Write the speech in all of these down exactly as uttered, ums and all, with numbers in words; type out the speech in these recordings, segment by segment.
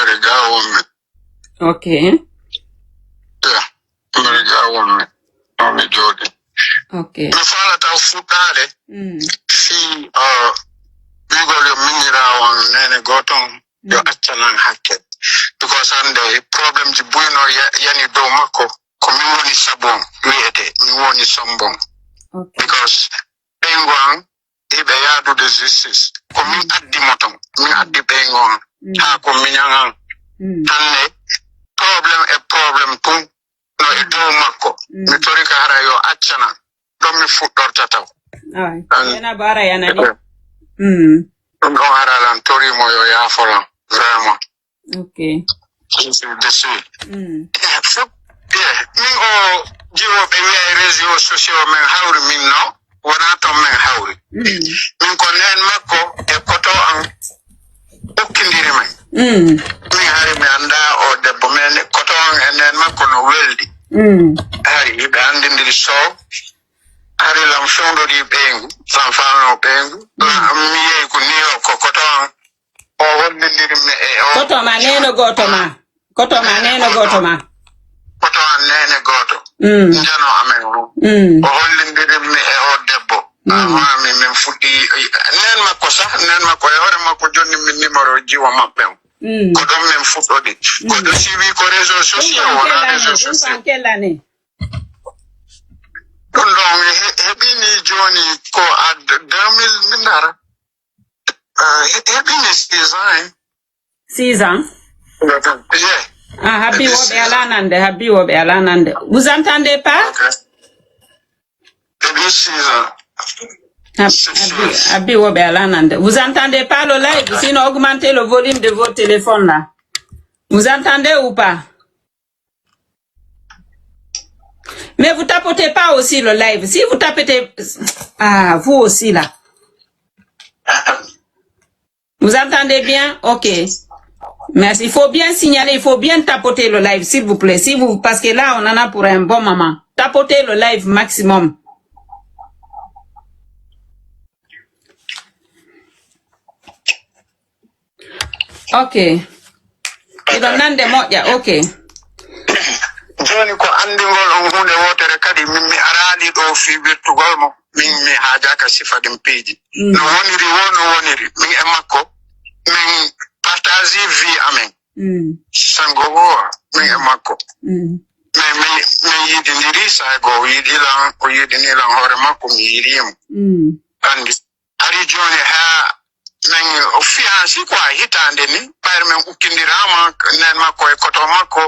Ɓe ga wonmi. Ok. Ya, ɓe ga wonmi. No mi jooɗi. Ok. Mi faalata fuɗɗaade Mm. fii, uh, ɓiigol yo miñiraawo on neene gooto on, yo Mm. accanan hakke. Because hannde problème ji buy no ya-, yani dow makko, ko min woni sabu on, wi'ete, min woni sombo on. Ok. Because ɓeyngu an, hiɓe yaadude justice. Ko min Mm. addi mo ton, min addi ɓeyngu an. Mm. Haa ko miñan an. Mm. Hannde, problème e problème tun, no e dow makko. Mm. Mi torika hara yo accana. Ɗon mi fuɗɗorta taw. Ay, An- yana bara yana ni. Eh, Mm. ɗum ɗon hara lan tori mo yo yaafo lan. Vraiment. Ok. Je suis déçu. Mm. Eh, fo-, eh, min o jiwo ɓe wiya e réseaux sociaux men hawri min no. Wona ton men hawri. Mm. Min ko neen makko e koto an ukkindiri men. Mm. Min hari mi anndaa o debbo, men koto an e neen makko no weldi. Mm. Hari hiɓe anndindiri so hari lam fewndori ɓeyngu, lam faalno ɓeyngu. Mm. Mi yehi ko ni o ko koto an o hollindiri mi e o. Koto ma neene gooto ma. Koto ma neene gooto ma. Koto an neene gooto. Mm. Njano amen o. Mm. O hollindiri mi e o debbo. Mm. Amma mi min fuɗɗi, neen makko sah, neen makko e hoore makko jonni min numéro jiwo maɓɓe o. Mm. Ko ɗon min fuɗɗodi. Mm. Ko ɗo siwi ko réseau Ɗum social, ko an wona quelle réseau année? Ɗum ko social. An quelle année? Ɗum ɗon he-, heɓini jooni ko a deux mille min dara. Ah, he-, heɓini six ans, hein. Six ans? Yeah. Ah, habbi woɓe ala nande, habbi woɓe ala nande. Vous entendez pas? Ok. Heɓi six ans. Hab-, habbi, habbi woɓe ala nande. Vous entendez pas le live, sinon augmentez le volume de vos téléphones là. Vous entendez ou pas? Mais vous tapotez pas aussi le live. Si vous tapotez, ah, vous aussi là. Vous entendez bien? Ok. Merci. Il faut bien signaler, il faut bien tapoter le live, s'il vous plaît. Si vous, parce que là, on en a pour un bon moment. Tapotez le live maximum. Ok. Miɗo nande moƴƴa, ok. Jooni ko anndingol on huunde wootere kadi, min mi araali ɗo fii wirtugol mo, min mi haajaaka sifa ɗin piiji. Mm. No woniri woo, no woniri, min e makko, min partage vie amen. Mm. Sango woo, min e makko. Mm. Min, min, min yiɗindiri, saay goo o yiɗi lan, o yiɗini lan hoore makko, mi yiɗi mo. Mm. Anndi. Ari jooni haa min o fiyansi ko a hitaande ni, ɓayri min ukkindiraama, neen makko e koto makko.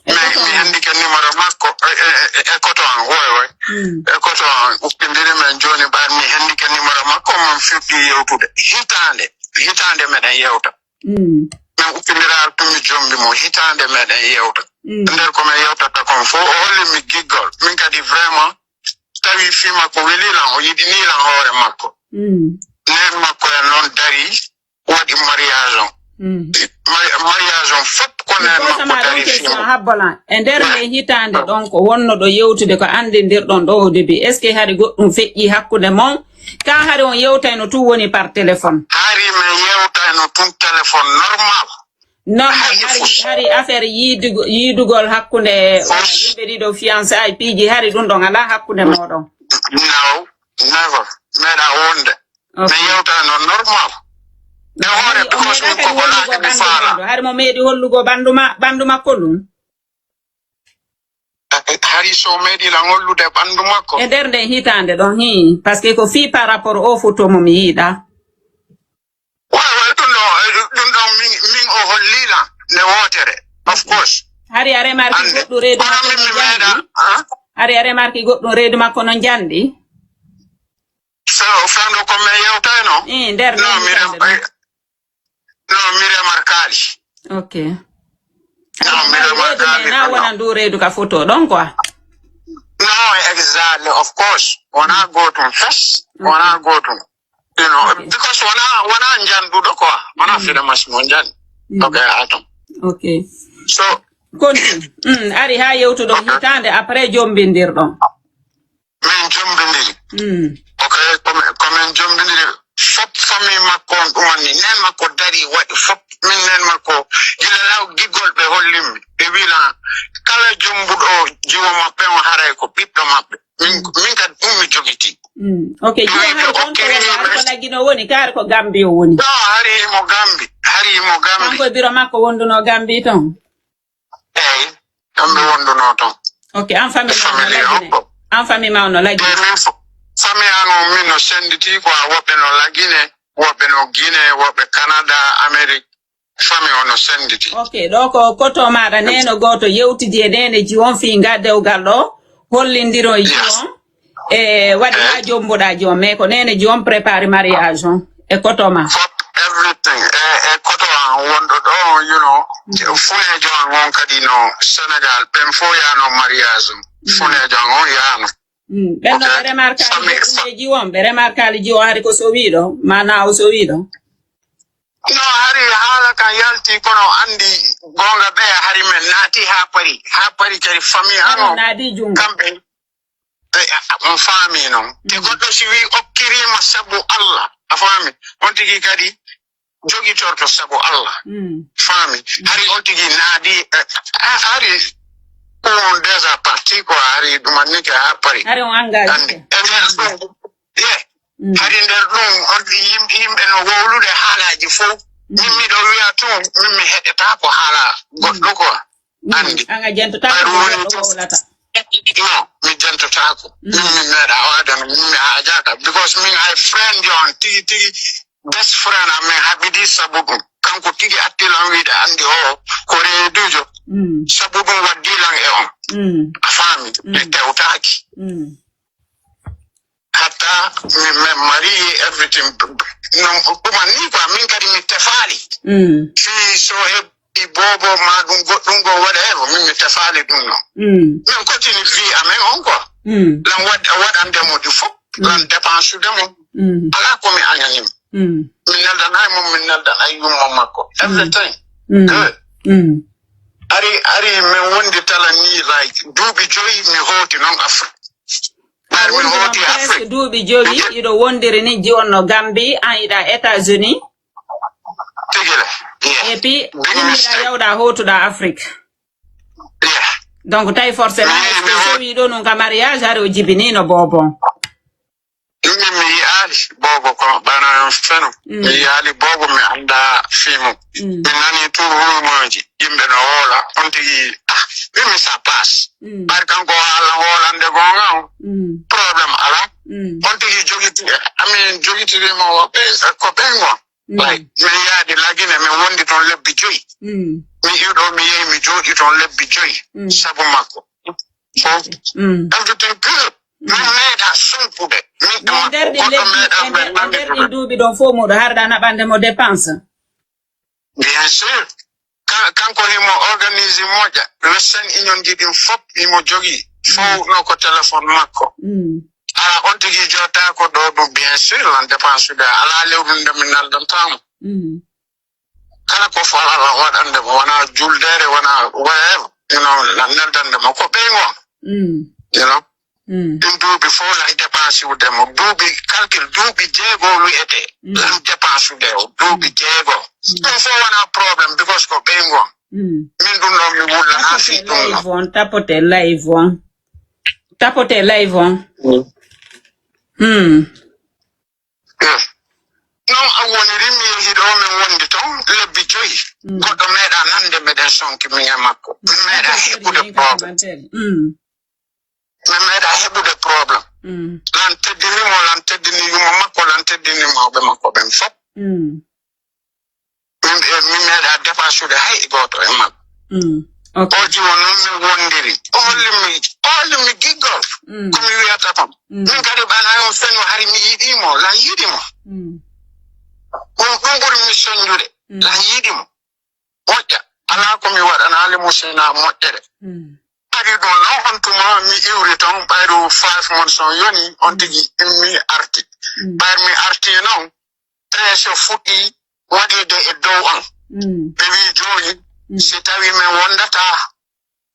E min, koto mi an. Hendike numéro makko, e, e, e, e koto an, woy, woy. Mm. E koto an, ukkindiri min jooni, ɓayri mi hendike numéro makko, min fuɗɗi yewtude. Hitaande, hitaande meɗen yewta. Mm. Min ukkindiraare tun mi jombi mo, hitaande meɗen yewta. Mm. Nder ko min yewtata kon fof, o holli mi giggol. Min kadi vraiment, tawi fii makko weli lan, o yiɗini lan hoore makko. Mm. Neen makko en noon dari, waɗi mariage on. Mm. Mari-, mariage on fof ko neen makko dari fii makko. Habbo lan. E nder nde hitaande ɗon ko wonno ɗo yewtude ko anndindirɗon ɗo au début. Est-ce que hari goɗɗum feƴƴi hakkunde mon? Ka hari on yewtayno tun woni par téléphone? Hari min yewtayno tun téléphone normal. Non, hari, hari affaire yiidugo-, yiidugol hakkunde, wona, yimɓe ɗiɗo fiançailles piiji, hari ɗum ɗon alaa hakkunde mooɗon? No, never. Meeɗa wonde. Ok. Mi yewta no normal. E hoore, mi, mi because min meeɗaaka ko ko hollugo laaki mi ɓanndu faala. Mooɗon. Hari mo meeɗi hollugo ɓanndu ma-, ɓanndu makko ɗum? Hari so meeɗi lan hollude ɓanndu makko. E nder nden hitaande ɗon, hii. Parce que ko fii par rapport o photo mo mi yiɗa. Way, way, ɗum ɗo, eh, ɗum ɗon min, min o holli lan nde wootere. Of course. Hari a remarki goɗɗo reedu makko no njandi? Hari a remarki goɗɗum reedu makko no njandi? Fe-, fewndo ko min yewtayno? Eh, nder nden hitaande ɗon. No, mi remarkaali. Ok. No, mi remarkaali. Na wona ndu reedu ka photo ɗon quoi. No, exactly, of course. Wona gootum fes, wona gootum. You know, because wona, wona njanduɗo quoi. Wona fide mas mo njan. Ok, atom. Ok. So, continue. Mm, ari ha yewtuɗo hitaande, après jombindirɗon. Min jombindiri. Mm. Ok, ko min, ko min jombindiri. Fop famille makko on ɗum woni neen makko dari waɗi fop. Min neen makko gila Tumbuɗo jiwo maɓɓe on haray ko ɓiɗɗo maɓɓe. Min, min kadi ɗum mi jogitii. Mm. Ok, jiwo hari ko on ko woni, hari ko Laggi no woni, kaari ko Gambi o woni. No, hari himo Gambi, hari himo Gambi. Kanko e biro makko wonduno Gambi ton? Eyi, kamɓe wonduno ton. Ok, an famille ma on no Lagine? An famille ma on no Lagine? Eyi, min fo-, famille an on min no senditi ko a woɓɓe no Lagine, woɓɓe no Gine, woɓɓe Canada, Amérique. Famille o no senditi. Ok, ɗo ko koto maɗa neno goto yewtidi e nene ji on fi nga dewgal ɗo, hollindiro e ji on, e waɗi ha jombuɗa ji on, mais ko nene ji on prépare mariage on e koto ma. Fop, everything. E, e koto an wonɗo ɗo, you know, funejo an on kadi no Sénégal, ɓen fo yano mariage on. Funejo an on yano. Mm. Ɓen no ɓe remarkali goɗɗum e ji on, ɓe remarkali ji on hari ko sowiɗo, mana o sowiɗo. No, hari haala kan yalti, kono andi gonga ɓe hari men naati ha Paris. Ha Paris kadi famille ano. Naadi jungo. Kamɓe, e, a, a, on faami non. Te goɗɗo si wi okkirima sabu Allah, a faami? On tigi kadi jogitorto sabu Allah. Mm. Faami? Hari on tigi naadi, e, a, hari on déjà parti ko hari ɗum annike ha Paris. Hari on engagé. Andi. E nder ɗum, ye. Mm. Hari nder ɗum, on yim-, yimɓe no wowlude haalaji fof. Mm. Min miɗo wiya tun, min mi heɗetako haala goɗɗo quoi. Mm. Andi. An a jentotako ko goɗɗo wowlata? No, mi jentotako. Mm. Min mi meeɗa waade no, min mi haajaka. Because min hay friend yo on tigi tigi, best friend am, min haɓidi sabu ɗum. Kanko tigi atti lan wiide andi o ko reedujo. Mm. Sabu ɗum waddi lan e on. Mm. A faami? Mm. Ɓe tewtaki. Mm. Hatta mi, mi mari everything. No, ɗum anni quoi, min kadi mi tefaali. Mm. Fii so heɓi bobo ma ɗum goɗɗum go waɗa e ko min mi tefaali ɗum no. Mm. Min kotini vie amen on quoi. Mm. Lan waɗ-, waɗande mo ɗi fof. Mm. Lan dépense de mo. Mm. Ala ko mi añanimo. Mm. Mi neldanay mo, mi neldanay yumma makko. Mm. Everything. Mm. Good. Mm. Ari, ari, min wondi tala ni, like, duuɓi joyi mi hooti non Afrique. Ɓayri mi hooti Afrique. Duuɓi jowi, iɗo wondiri ni, jiwon no Gambie, an iɗa États-Unis. Tigi le. Yeah. Et puis, ummiɗa yawɗa hootuɗa Afrique. Yeah. Donc, tawi forcément, est-ce que so wi ɗo nun ka mariage, hari o jibinino bobo? Min mi yi'aali bobo ko bana on feno. Mm. Mi yi'aali bobo, mi annda fii mum. Mm. Mi nani tout rumeursji, yimɓe no woola. On tigi, ah, min mi ça passe. Mm. Bari kanko o haala hoolande goonga on. Mm. Problème ala. Mm. On tigi jogiti, amin jogitiri mo ko ɓe, ko ɓe ngon. Mm. Like, min yaadi Lagine, min wondi toon lebbi joyi. Mm. Mi iwɗo, mi yehi, mi jooɗi toon lebbi joyi. Mm. Sabu makko. Fof. Mm. Everything good. Mm. Min meeɗa sunkude. Min e makko, goɗɗo meeɗa men nanndude. Nder ɗin duuɓi ɗon fof muɗo harɗa naɓande mo dépense? Bien sûr. Ka-, kanko himo organise moƴƴa. Western Union ji ɗin fof himo jogii. Fof no ko téléphone makko. Mm. Ala on tigi jotta ko ɗo ɗum, bien sûr, lan dépense de. Ala lewru nde mi naldantaa mo. Mm. Kala ko falaa lan waɗande mo, wona juldeere, wona whatever. You know, lan neldande mo ko ɓeyngo am. Mm. You know? Mm. Ɗin duuɓi fof lan dépense ude mo. Duuɓi, calcul duuɓi jeego wi'ete. Mm. Lan dépense ude o. Duuɓi jeego. Mm. Ɗum fof wona problème because ko ɓeyngo am. Mm. Min ɗum ɗo mi wulla haa fii ɗum ɗo. Tapote live on, tapote live on. Tapote live on. Mm. Hmm. Eh. Non, a woniri mi yehi ɗo, min wondi ton lebbi joyi. Mm. Goɗɗo meeɗa nande meɗen sonki min e makko. Mm. Min meeɗa heɓude problème. Mm. Min meeɗa heɓude problème. Mm. Lan teddini mo, lan teddini yumma makko, lan teddini mawɓe makko ɓen fof. Mm. Min, eh, min meeɗa dépasude hay e gooto e maɓɓe. Mm. Ok. O jiwo noon min wondiri. O holli mi, o holli mi giggol. Mm. Ko mi wiyata kon. Mm. Min kadi ɓana on fenno hari mi yiɗi mo, lan yiɗi mo. Mm. Ɗum, ɗum ɓuri mi soñjude. Mm. Lan yiɗi mo. Moƴƴa. Alaa ko mi waɗanaali mo sina moƴƴere. Mm. Kadi ɗum noon on tuma mi iwri toon ɓayru five months on yoni, on tigi mi arti. Mm. Ɓayru mi arti noon, Pressure fuɗɗi waɗeede e dow am. Mm. Ɓe wii jooni, mm, si tawi min wondataa,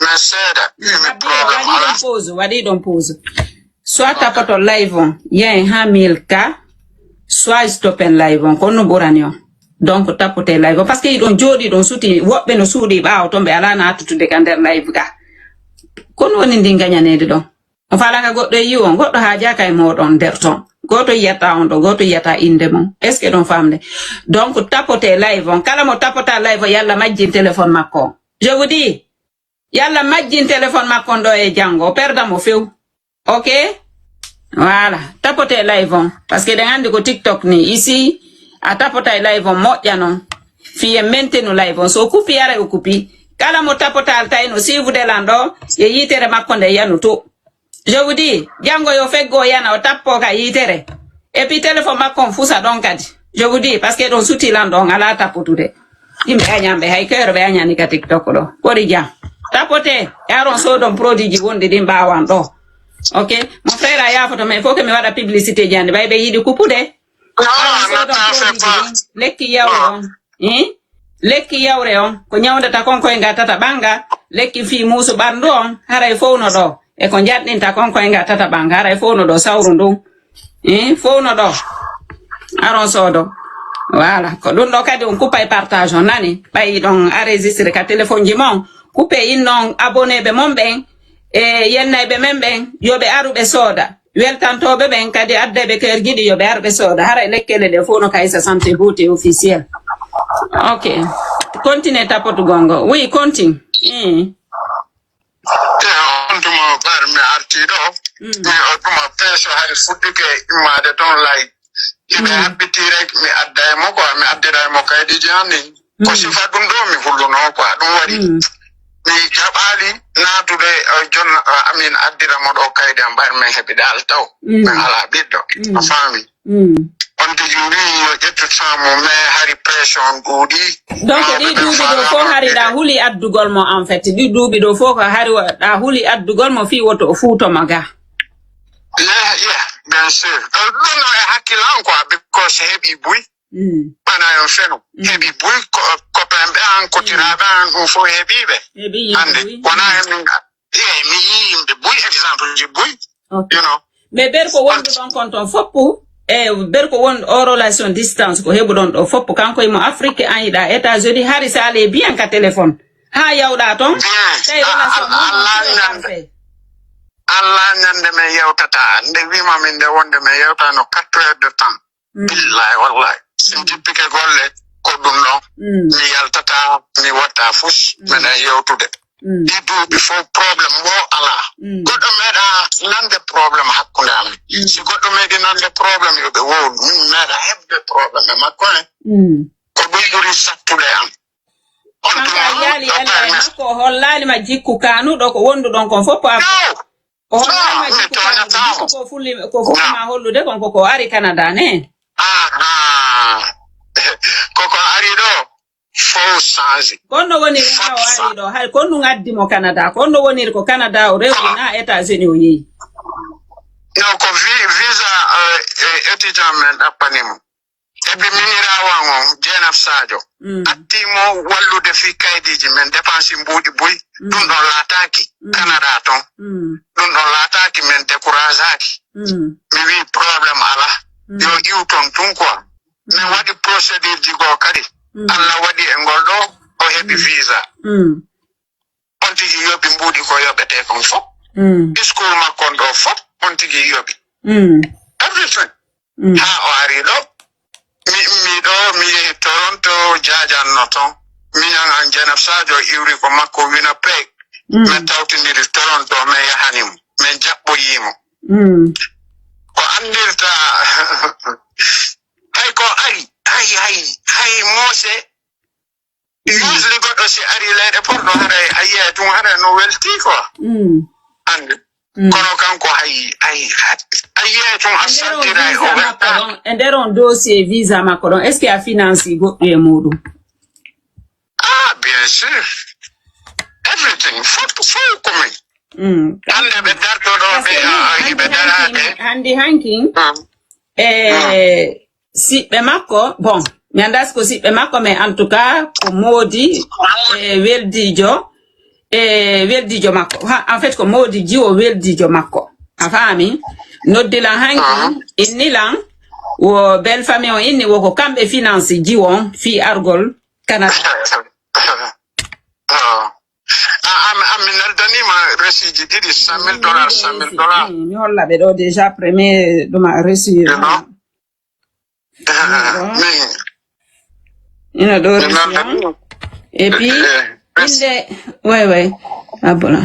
min seeda, mm, wii mi problème alaa. Waɗi ɗon pause, waɗi ɗon pause. Soit tapoto live on, yahen haa mille K, soit stoppen live on, ko no ɓurani on. Donc, tapote live on. Parce que iɗon jooɗi ɗon suti, woɓɓe no suuɗi ɓaawo ton, ɓe alaa naatutude ka nder live ka. Ko no woni ndin gañaneede ɗon? On faalaka goɗɗo e yi'u on, goɗɗo haajaaka e mooɗon nder ton. Gooto yi'ataa on ɗo, gooto yi'ataa innde mon. Est-ce que ɗon faamde? Donc, tapote live on. Kala mo tapota live on, yalla majjin téléphone makko on. Je vous dis, yalla majjin téléphone makko on ɗo e janngo, o perda mo few. Ok? Voilà. Tapote live on. Parce que ɗen anndi ko TikTok ni. Ici, a tapotay live on moƴƴa non. Fii en mentenu live on. So kupi, ara o kupi. Kala mo tapotaali tawi no siivude lan ɗo, yo yiitere makko nde yanu to. Je vous dis, janngo yo feggo yana o tappo ka yiitere. Et puis téléphone makko on fusa ɗon kadi. Je vous dis, parce que ɗon suti lan ɗon alaa tappotude. Yimɓe añan ɓe hay kero ɓe añani ka TikTok ɗo. Kori jam. Tapote, yaron soodon produit ji wonɗi ɗin ɓaawan ɗo. Ok? Mon frère a yaafoto, mais faut que mi waɗa publicité ji hannde. Ɓay ɓe yiɗi kupude. Yaron soodon produit ji ɗin. Lekki yawre on. Hin? Lekki yawre on. Ko ñawndata kon koye nga tata ɓannga. Lekki fii muusu ɓanndu on. Haray fow no ɗo. E ko njaɗɗinta kon koye nga tata ɓannga. Haray fow no ɗo sawru ndun. Hin? Fow no ɗo. Aron soodo. Voilà. Ko ɗun ɗo kadi on kuppay partage on nani. Ɓay ɗon enregistré ka téléphone ji mon. Kuppe innon abonné ɓe mon ɓen. E yennayɓe men ɓen. Yo ɓe aru ɓe sooda. Weltantooɓe ɓen kadi addayɓe keerji ɗi yo ɓe ar ɓe sooda. Haray lekkele ɗe fow no kaysa santé beauté officiel. Ok. Continue tapotugol ngo. Oui, continue. Mm. E on tuma ɓar mi arti ɗo. Mm. Mi o tuma peso hay fuɗɗike immaade toon lay. Hiɓe habbiti rek mi adda e mo quoi, mi addira e mo kaydi jani. Ko sifa ɗum ɗo mi hulluno quoi, ɗum waɗi. Mi jaɓaali naatude, eh, jon, eh, amin addira mo ɗo kaydi am ɓayri min heɓi dal taw. Min alaa ɓiɗɗo. A faami? On tigi wii yo ƴettu temps mum, mais hari pression ɗuuɗi. Donc, ɗi duuɓi ɗo fof hari ɗa huli addugol mo, en fait. Ɗi duuɓi ɗo fof ko hari wa-, ɗa huli addugol mo fii woto o fuuto ma ga. Yeah, yeah, bien sûr. Eh, ɗum no e hakkillo am quoi, because heɓi buy. Ɓana en feno. Heɓi buy ko, copain ɓe an, kotiraaɓe an, ɗum fof heɓi ɓe. Heɓi yimɓe. Hannde, buy. Wona en min ga-, eh, mi yii yimɓe buy, exemple ji buy. Ok. You know. Mais berko wondu ɗon kon ton foppu, e berko won o relation distance ko heɓuɗon ɗo foppu, kanko imo Afrique, an yiɗa États-Unis, hari sa ale bien ka téléphone. Ha yawɗa ton, bien. Tawi relation mon Allah ko ñande. Parfait. Allah ñande min yewtata. Nde wima min nde wonde min yewta no quatre heures de temps. Billahi, wallahi. Si mi jippike golle, ko ɗum ɗon. Mi yaltata, mi watta fus, minen yewtude. Ɗi duuɓi fof, problème wo alaa. Goɗɗo meeɗa nande problème hakkunde amin. Si goɗɗo meeɗi nande problème, yo ɓe wowlu. Min meeɗa heɓde problème e makko en. Ko ɗum ɓuri sattude am. On kanko a ɗum yaali ɗo Allah e permis. Makko, o hollaali ma jikku kaanuɗo ko wonduɗon kon fof, ko a No! O hollaali ma jikku kaanuɗo, jikku ko fulli, ko fulli ma hollude kon ko, ko ari Canada ne? Aha. Koko ari ɗo, fof change. Kon no woniri ha o ari ɗo, hay kon ɗum addi mo Canada. Kon no woniri ko Canada o rewri na États-Unis o yehi. No, ko vi-, visa, eh, eh, étudiant men ɗappani mo. Epi miniraawo an on, Jeynaf Sadio, atti mo wallude fii kaydiiji men, dépense mbuuɗi buy, ɗum ɗon laataaki, Canada ton. Ɗum ɗon laataaki, men décourageaaki. Mi wii problème alaa, yo iw ton tun quoi. Min waɗi procédure ji goo kadi, Allah waɗi e ngol ɗo, o heɓi visa. On tigi yoɓi mbuuɗi ko yoɓetee kon fof. Discours makko on ɗo fof, on tigi yoɓi. Everything. Haa o ari ɗo, mi, mi ɗo, mi yehi Toronto, jaajanno ton. Miñan an Jeynaf Sadio iwri ko makko Winnipeg. Min tawtindiri Toronto, min yahani mo. Min jaɓɓoyii mo. Ko anndirta, hay ko ari, hay, hay, hay moose, Usually goɗɗo si ari leyɗe porɗo haray a yiyay tun haray no welti quoi. Ande. Kono kanko hay, hay, a yiyay tun a santiray o weltaama. E nder on dossier visa makko ɗon, est-ce que a finance goɗɗo e muɗum? Ah, bien sûr. Everything. Fof, fof ko min. Hande ɓe darto ɗo, ɓe, ah, ɓe daraade. Hande hankin, e siɓɓe makko, bon, mi anndaa si ko siɓɓe makko, mais en tout cas, ko moodi, e weldiijo, e weldiijo makko. Ha, en fait, ko moodi jiwo weldiijo makko. A faami? Noddi lan hanki, inni lan, wo belle famille on inni, wo ko kamɓe finance jiwo on fii argol Canada. Ah, ah, mi, ah, mi neldaniima Siji ɗiɗi, cent mille dollars, cent mille dollars. Mi holla ɓe ɗo déjà premier ɗuma reçu. Ino ɗo reçu on. Et puis inde, way way, abola.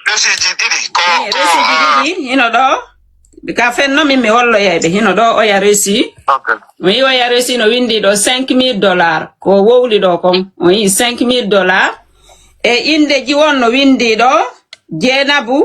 Resiji ɗiɗi ko, resiji ɗiɗi hino ɗo. Ka fenno min mi holloyay ɓe hino ɗo oya reçu. On yi oya reçu no windi ɗo cinq mille dollars, ko wowli ɗo kon. On yi cinq mille dollars. E inde ji won no windi ɗo, Jeenabu.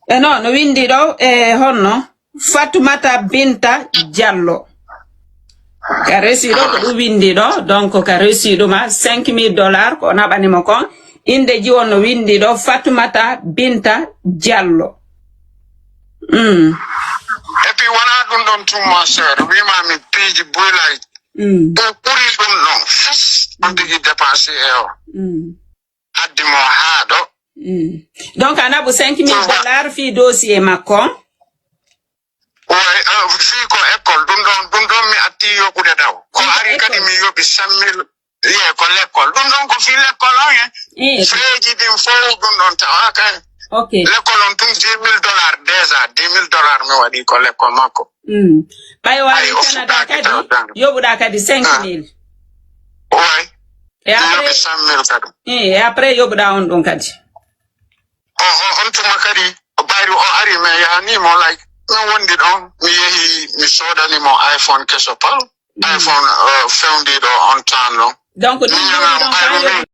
E non, no windi ɗo e honno, Fatumata Binta Diallo. Ka reçu ɗo ko ɗum windi ɗo, donc ka reçu ɗuma cinq mille dollars ko naɓani mo kon. Inde ji won no windi ɗo, Fatumata Binta Diallo. Mm. Et puis wona ɗum ɗon tun, mon cher, wima mi piiji buylay. Mm. Ko ɓuri ɗum ɗon fes, ɗum tigi dépensé e o. Mm. Addi mo haa ɗo. Mm. Donc a naɓu cinq mille dollars fii dossier makko. Oy, uh, fii ko école ɗum ɗon, ɗum ɗon mi atti yoɓude ɗaw. Ko ari kadi mi yoɓi cent mille. Ye ko l'école ɗum ɗon ko fii l'école on e freeji ɗin fof ɗum ɗon tawaka. Ok. L'école on tun dix mille dollars déjà, dix mille dollars mi waɗi ko l'école makko. Mm. Ɓay o ari Canada kadi yoɓuɗa kadi cinq mille. Oy. E après, cinq mille kadi. Eh, e après yoɓuɗa on ɗon kadi. O, o, on tuma kadi, o ɓayri o ari, mi yahani mo, like, min wondi ɗon, mi yehi, mi sodani mo iPhone keso pal, iPhone, uh, fewndiɗo on tan ɗon. Donc ɗum ɗum ɗon ɓayru kan